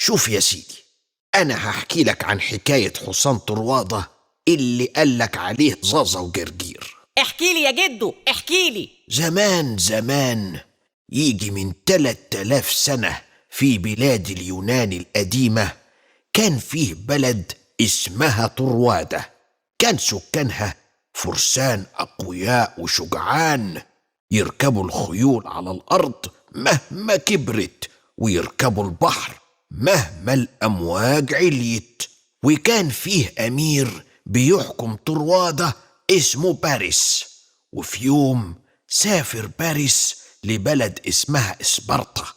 شوف يا سيدي، أنا هحكي لك عن حكاية حصان طروادة اللي قالك عليه زازا وجرجير. احكي لي يا جدو، احكي لي. زمان زمان، يجي من 3000 سنة، في بلاد اليونان القديمة كان فيه بلد اسمها طروادة. كان سكانها فرسان أقوياء وشجعان، يركبوا الخيول على الأرض مهما كبرت، ويركبوا البحر مهما الأمواج عليت. وكان فيه أمير بيحكم طروادة اسمه باريس. وفي يوم سافر باريس لبلد اسمها إسبرطة،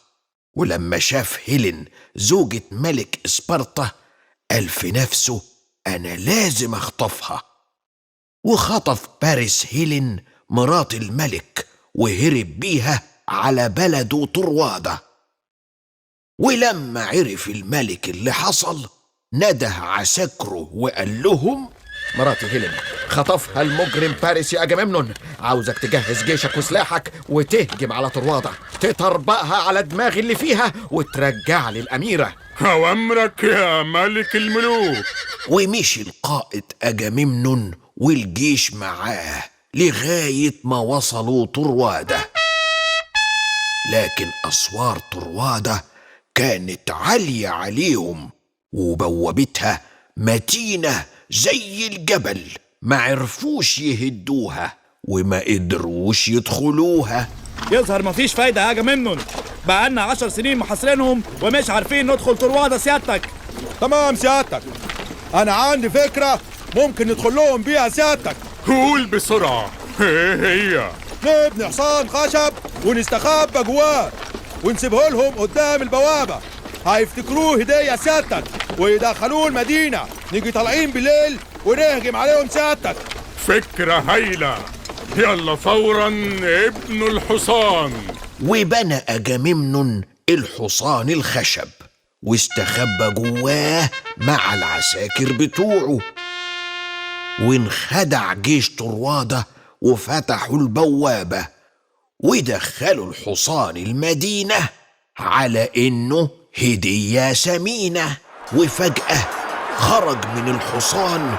ولما شاف هيلين زوجة ملك إسبرطة قال في نفسه: أنا لازم أخطفها. وخطف باريس هيلين مرات الملك وهرب بيها على بلده طروادة. ولما عرف الملك اللي حصل نده عساكره وقال لهم: مراتي هيلين خطفها المجرم باريس يا أجاممنون، عاوزك تجهز جيشك وسلاحك وتهجم على طروادة، تطربقها على دماغ اللي فيها وترجع لي الأميرة. أوامرك يا ملك الملوك. ومشي القائد أجاممنون والجيش معاه لغاية ما وصلوا طروادة. لكن أسوار طروادة كانت عالية عليهم، وبوابتها متينة زي الجبل، ما عرفوش يهدوها وما قدروش يدخلوها. يظهر مفيش فايدة يا أجاممنون، بقالنا 10 سنين محاصرينهم ومش عارفين ندخل طروادة سيادتك. تمام سيادتك، أنا عندي فكرة ممكن ندخل لهم بيها سيادتك. قول بسرعة، ايه هي؟ نبني حصان خشب ونستخبى جواه ونسيبه لهم قدام البوابة، هيفتكروه هدية سيادتك ويدخلوه المدينة. نيجي طالعين بالليل ونهجم عليهم سيادتك. فكرة هايلة، يلا فورا ابنوا الحصان. وبنى أجاممنون الحصان الخشب واستخبى جواه مع العساكر بتوعه، وانخدع جيش طروادة وفتحوا البوابة ودخلوا الحصان المدينة على إنه هدية ثمينة. وفجأة خرج من الحصان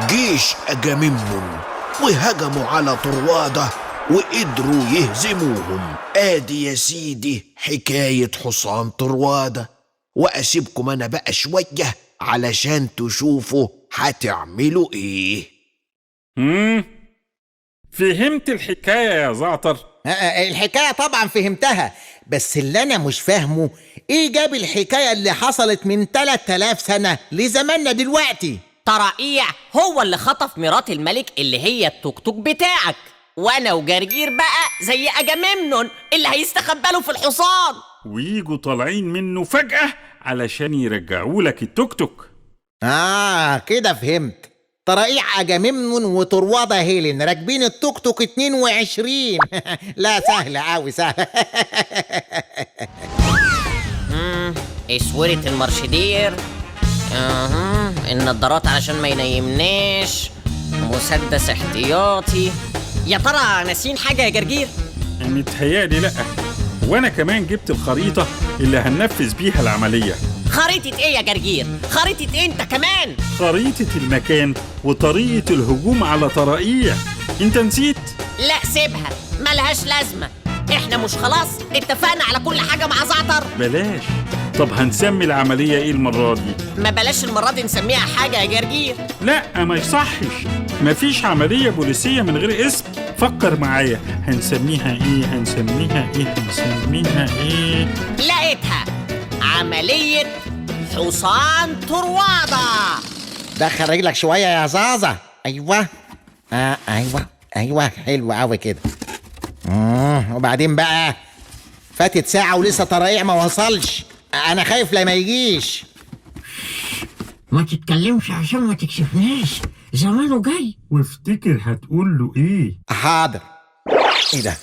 جيش أجاممنون وهجموا على طروادة وقدروا يهزموهم. آدي يا سيدي حكاية حصان طروادة، وأسيبكم أنا بقى شوية علشان تشوفوا هتعملوا إيه. فهمت الحكاية يا زعتر؟ الحكاية طبعا فهمتها، بس اللي أنا مش فاهمه إيه جاب الحكاية اللي حصلت من 3000 سنة لزماننا دلوقتي؟ طرائيع هو اللي خطف مرات الملك اللي هي التوك توك بتاعك، وأنا وجرجير بقى زي أجاممنون اللي هيستخبى له في الحصان، ويجوا طالعين منه فجأة علشان يرجعوا لك التوك توك. كده فهمت. طرائيع أجاممنون وطروادة هيلين راكبين التوك توك 22. لا سهلة أوي، سهلة. اسورة المرشدير، النضارات علشان ما ينيمناش، مسدس احتياطي. يا ترى ناسيين حاجة يا جرجير؟ متهيألي لأ، وأنا كمان جبت الخريطة اللي هننفذ بيها العملية. خريطة إيه يا جرجير؟ خريطة إيه أنت كمان؟ خريطة المكان وطريقة الهجوم على طرائيع. أنت نسيت؟ لا سيبها، ملهاش لازمة. إحنا مش خلاص اتفقنا على كل حاجة مع زعتر؟ بلاش. طب هنسمي العملية إيه المرة دي؟ ما بلاش المرة دي نسميها حاجة يا جرجير. لا ما يصحش، مفيش عملية بوليسية من غير اسم. فكر معايا، هنسميها إيه؟ هنسميها إيه؟ هنسميها إيه؟ لقيتها، عملية حصان طروادة. دخل رجلك شوية يا زازا. أيوة أيوة حلو أوي كده. وبعدين بقى فاتت ساعة ولسه طرائيع ما وصلش، أنا خايف لما يجيش. ما تتكلمش عشان ما تكشفناش، زمانه جاي. وافتكر هتقول له إيه؟ حاضر. إيه ده؟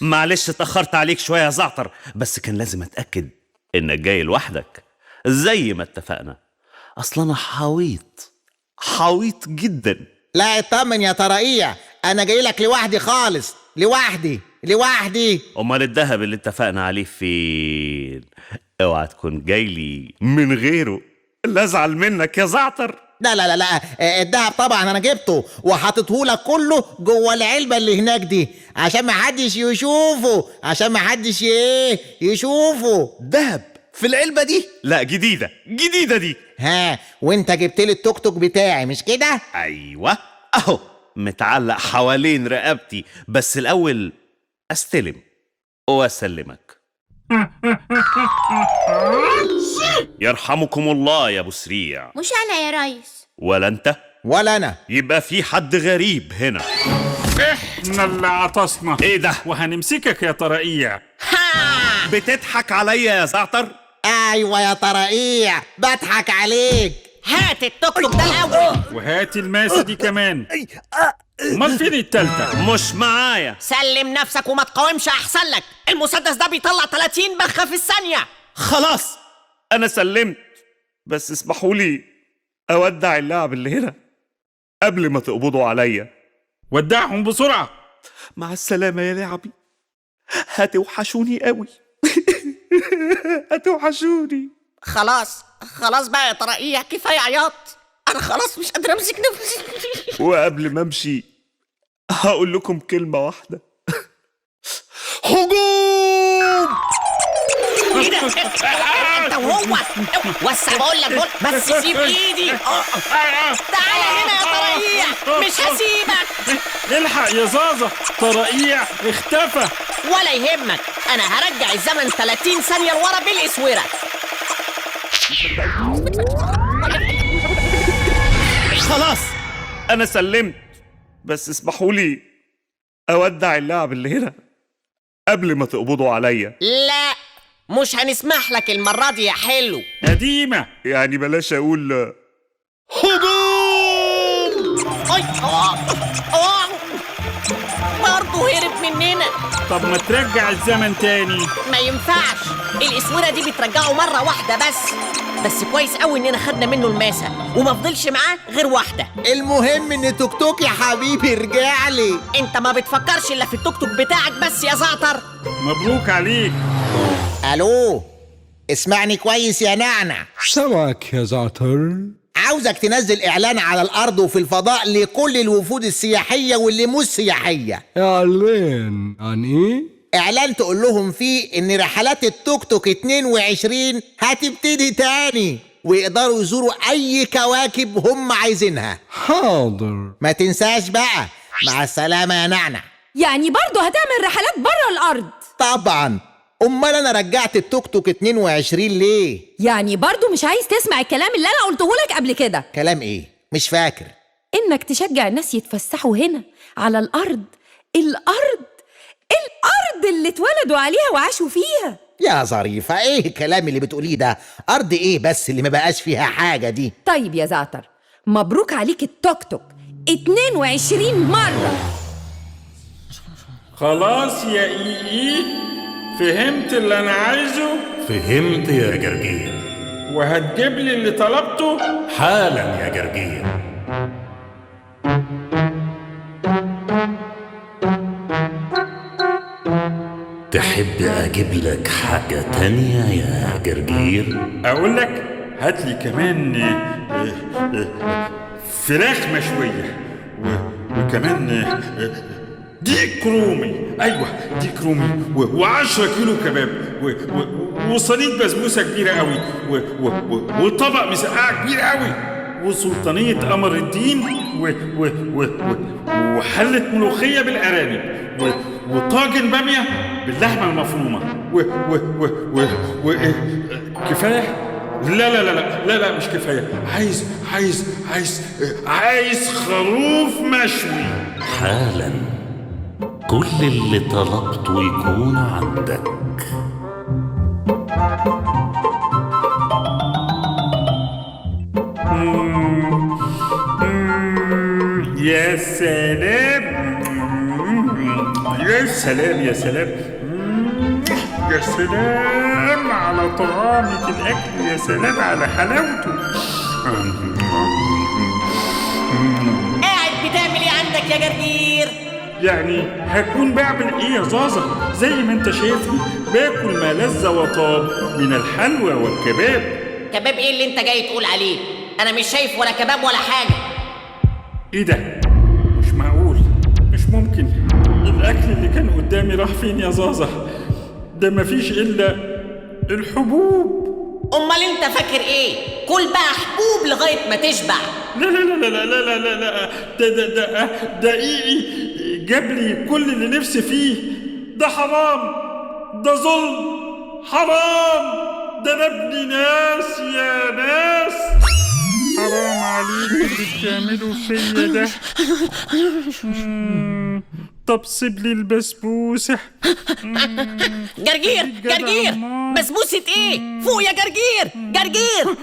معلش اتأخرت عليك شوية يا زعتر، بس كان لازم أتأكد إنك جاي لوحدك زي ما اتفقنا. أصل أنا حويط حويط جدا. لا اطمن يا طرائيع، أنا جاي لك لوحدي خالص، لوحدي لوحدي. أمال الذهب اللي اتفقنا عليه فين؟ اوعى تكون جاي لي من غيره، لا ازعل منك يا زعتر. لا لا لا لا، الدهب طبعا انا جبته وحاطته لك كله جوه العلبة اللي هناك دي عشان ما حدش يشوفه، عشان ما حدش ايه يشوفه. دهب في العلبة دي؟ لا جديدة جديدة دي. ها، وانت جبت لي التوك توك بتاعي مش كده؟ ايوه اهو متعلق حوالين رقبتي، بس الاول استلم واسلمك. يرحمكم الله يا ابو سريع. مش انا يا ريس. ولا انت ولا انا. يبقى في حد غريب هنا. احنا اللي عطسنا. ايه ده؟ وهنمسكك يا طرقيع. بتضحك عليا يا زعتر؟ ايوه يا طرقيع بضحك عليك. هات التوك توك ده الاول، وهات الماسة دي كمان. امال فين التالتة؟ مش معايا. سلم نفسك وما تقاومش احسن لك، المسدس ده بيطلع 30 بخة في الثانية. خلاص انا سلمت، بس اسمحوا لي اودع اللاعب اللي هنا قبل ما تقبضوا عليا. ودعهم بسرعة. مع السلامة يا لعبي، هتوحشوني قوي. هتوحشوني. خلاص خلاص بقى يا طرقيع، كفاية عياط، أنا خلاص مش قادر أمسك نفسي. وقبل ما أمشي هقول لكم كلمة واحدة. هجوم! إيه ده؟ أنت وهو وسع، بقول لك بس سيب إيدي. تعالى هنا يا طرقيع، مش هسيبك. الحق يا زازا، طرقيع اختفى. ولا يهمك، أنا هرجع الزمن 30 ثانية لورا بالإسورة. خلاص أنا سلمت، بس اسمحوا لي أودع اللاعب اللي هنا قبل ما تقبضوا عليا. لا مش هنسمح لك المرة دي يا حلو. قديمة يعني، بلاش أقول هجوم. أي برضه هرب مننا. طب ما ترجع الزمن تاني. ما ينفعش، الإسورة دي بترجعه مرة واحدة بس. بس كويس قوي إننا خدنا منه الماسة وما فضلش معاه غير واحدة. المهم إن توك توك يا حبيبي رجع لي. أنت ما بتفكرش إلا في التوك توك بتاعك بس يا زعتر. مبروك عليك. ألو، اسمعني كويس يا نعنع. سامعك يا زعتر. عاوزك تنزل إعلان على الأرض وفي الفضاء لكل الوفود السياحية واللي مش سياحية. إعلان عن إيه؟ إعلان تقول لهم فيه إن رحلات التوك توك 22 هتبتدي تاني، ويقدروا يزوروا أي كواكب هم عايزينها. حاضر. ما تنساش بقى. مع السلامة يا نعنع. يعني برضه هتعمل رحلات بره الأرض؟ طبعا، أمال أنا رجعت التوك توك 22 ليه؟ يعني برضه مش عايز تسمع الكلام اللي أنا قلته لك قبل كده. كلام إيه؟ مش فاكر. إنك تشجع الناس يتفسحوا هنا على الأرض، الأرض، الأرض اللي اتولدوا عليها وعاشوا فيها. يا ظريفة، إيه الكلام اللي بتقوليه ده؟ أرض إيه بس اللي ما بقاش فيها حاجة دي؟ طيب يا زعتر، مبروك عليك التوك توك 22 مرة. خلاص يا إي، فهمت اللي أنا عايزه؟ فهمت يا جرجير. وهتجيب لي اللي طلبته؟ حالا يا جرجير. تحب أجيب لك حاجة تانية يا جرجير؟ أقول لك هات لي كمان فراخ مشوية، وكمان ديك رومي. ايوه ديك رومي، و10 كيلو كباب، وصينيه بسبوسه كبيرة قوي، وطبق مسقعه كبير قوي، وسلطانيه قمر الدين، وحله ملوخية بالارانب، وطاجن باميه باللحمه المفرومه، و و كفاية؟ لا لا لا لا لا مش كفاية. عايز عايز عايز عايز خروف مشوي حالا. كل اللي طلبته يكون عندك. يا سلام يا سلام يا سلام يا سلام على طعامة الأكل، يا سلام على حلاوته. قاعد بتعمل ايه عندك يا جرجير؟ يعني هكون بعمل ايه يا زازا؟ زي ما انت شايفني باكل ما لذ وطاب من الحلوى والكباب. كباب ايه اللي انت جاي تقول عليه؟ انا مش شايف ولا كباب ولا حاجة. ايه ده؟ مش معقول، مش ممكن. الاكل اللي كان قدامي راح فين يا زازا؟ ده مفيش الا الحبوب. امال انت فاكر ايه؟ كل بقى حبوب لغاية ما تشبع. لا لا لا لا لا لا لا، ده ده ده دقيقي جاب لي كل اللي نفسي فيه. ده حرام، ده ظلم، حرام. ده انا ابن ناس يا ناس. حرام عليكم اللي بتعملوا فيا ده. طب سيب لي البسبوسة. جرجير جرجير، بسبوسة ايه؟ فوق يا جرجير جرجير.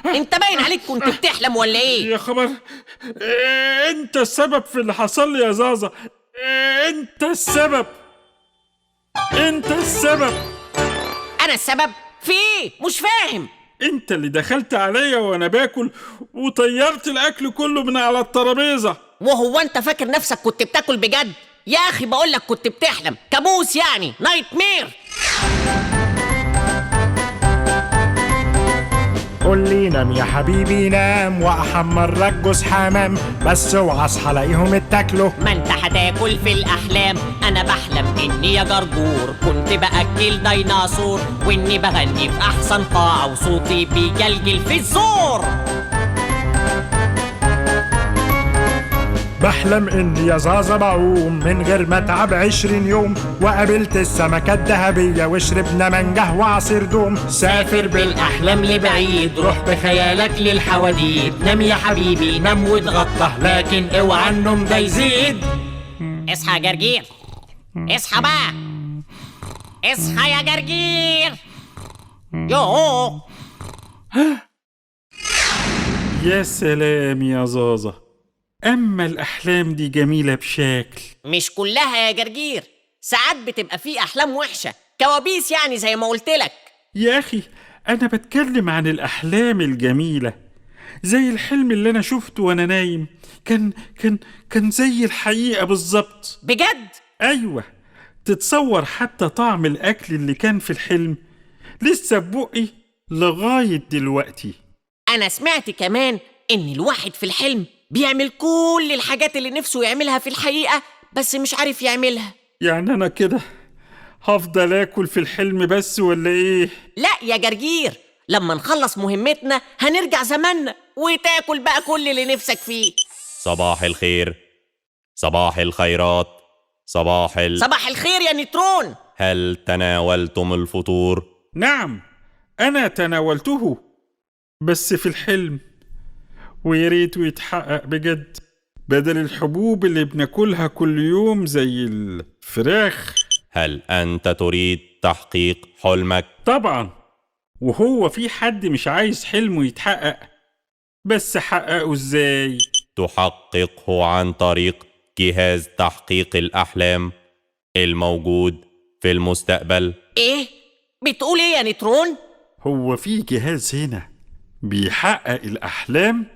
انت باين عليك كنت بتحلم ولا ايه؟ يا خبر، انت السبب في اللي حصل لي يا زازا. انت السبب، انت السبب. انا السبب في ايه؟ مش فاهم. انت اللي دخلت عليا وانا باكل وطيرت الاكل كله من على الترابيزة. وهو انت فاكر نفسك كنت بتاكل بجد؟ يا اخي بقولك كنت بتحلم، كابوس يعني، nightmare. قول لي نام يا حبيبي نام، واحمر لك جوز حمام، بس اوعى اصحى الاقيهم اتاكلوا. ما انت هتاكل في الاحلام. انا بحلم اني يا جرجور كنت باكل ديناصور، واني بغني في احسن قاعة وصوتي بيجلجل في الزور. بحلم اني يا زازا بعوم من غير ما اتعب 20 يوم، وقابلت السمكة الذهبية وشربنا منجه وعصير دوم. سافر بالاحلام لبعيد، روح بخيالك للحواديت، نام يا حبيبي نام واتغطى، لكن اوعى النوم ده يزيد. اصحى يا جرجير، اصحى بقى، اصحى يا جرجير. يوه يا سلام يا زازا، أما الأحلام دي جميلة بشكل. مش كلها يا جرجير، ساعات بتبقى فيه أحلام وحشة، كوابيس يعني زي ما قلتلك. يا أخي أنا بتكلم عن الأحلام الجميلة، زي الحلم اللي أنا شفته وأنا نايم، كان كان كان زي الحقيقة بالظبط. بجد؟ أيوة، تتصور حتى طعم الأكل اللي كان في الحلم لسه في بقي لغاية دلوقتي. أنا سمعت كمان إن الواحد في الحلم بيعمل كل الحاجات اللي نفسه يعملها في الحقيقة، بس مش عارف يعملها. يعني أنا كده هفضل آكل في الحلم بس ولا إيه؟ لا يا جرجير، لما نخلص مهمتنا هنرجع زماننا وتاكل بقى كل اللي نفسك فيه. صباح الخير، صباح الخيرات، صباح صباح الخير يا نيترون. هل تناولتم الفطور؟ نعم، أنا تناولته بس في الحلم، ويا ريته يتحقق بجد بدل الحبوب اللي بناكلها كل يوم زي الفراخ. هل أنت تريد تحقيق حلمك؟ طبعا، وهو في حد مش عايز حلمه يتحقق؟ بس حققه ازاي؟ تحققه عن طريق جهاز تحقيق الأحلام الموجود في المستقبل. ايه؟ بتقول ايه يا نيترون؟ هو في جهاز هنا بيحقق الأحلام؟